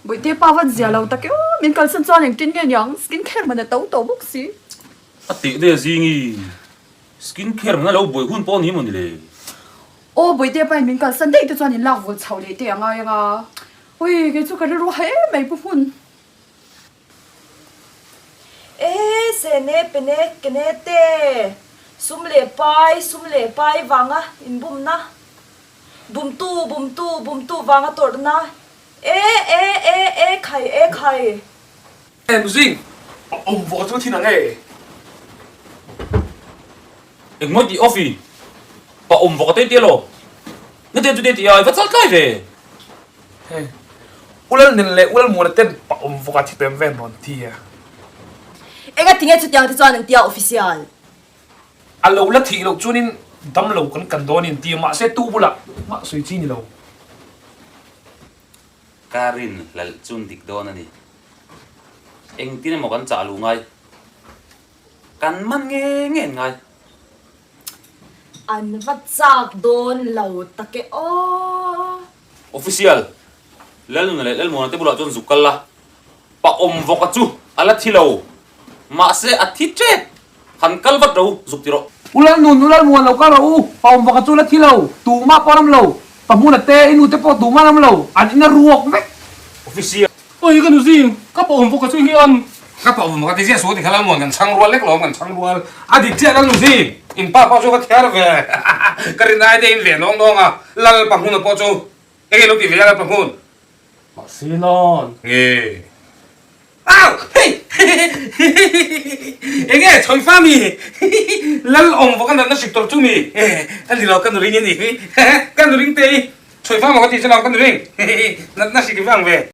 Bawihte pa van zia lo tak e aw, min kalsan chuan engtin nge niang, skin care man a to tawh bawk si. A teh daih a zingi, skin care man a lo buai hun pawh ni maw ni le? Aw Bawihte pa in min kalsan daih te chuan in lak vul chhoh leh teh a ngai anga, ui kei chu ka rilru ha em mai pu hmun. E sene pene kene te, sum leh pai, sum leh pai vanga inbumna, bumtu bumtu bumtu vanga tawrhna, e e e e khai e khai. Em zing a awm vawk chu thin ang e. Engmaw tih off i pa awm vawk a te tia law. Nga te chu te ti a i va chal tlai ve. Hei Ulal nen leh Ulal Muana ten pa awm vawk a thi pem ven rawn ti a. Enga tinge chutiang te chuan an tia official. A lo la thih loh chuanin dam lo kan kan dawn in tia mahse tu bulah mah sawi chi ni lo. Ka rin hlelh chun dik dawn a ni. Engtin emaw kan chah luh ngai. Kan man nge nge an ngai. An va chak dawn lo tak e aw. Official, Lalnuna leh Lalmuana te bulah chuan zuk kal la. Pa awm vawka chu a la thi lo. Mahse a thi tep. Han kal vat ro, zuk ti rawh. U Lalnun, U Lalmuan lo kal rawh u. Pa awm vawka chu a la thi lo. Tumah pawh an awm lo. Pa hmuna te, i nu te pawh tumah an awm lo. An in a ruak vek. Official. Oi ka nu zing, ka pa awm vawka chu hi an. Ka pa awm vawka ti ziah suh ti kha Lalmuan kan chhang rual lek lo kan chhang rual. A dik chiah Lalnu zing, in pa pawh chu va thiar ve. Ka rin ai te in ve nawng nawng a, Lal pa hmuna pawh chu enge lo ti ve a Lal pa hmun. Mahse nan. Nge. Au! Hei! Enge chhawi fa mi? Lal awm vawka natna hrik tawrh chu mi? A ni lo ka nu ring a ni. Ka nu ring te i chhawi fa maw ka ti chu lo ka nu ring. Natna hrik i vang ve.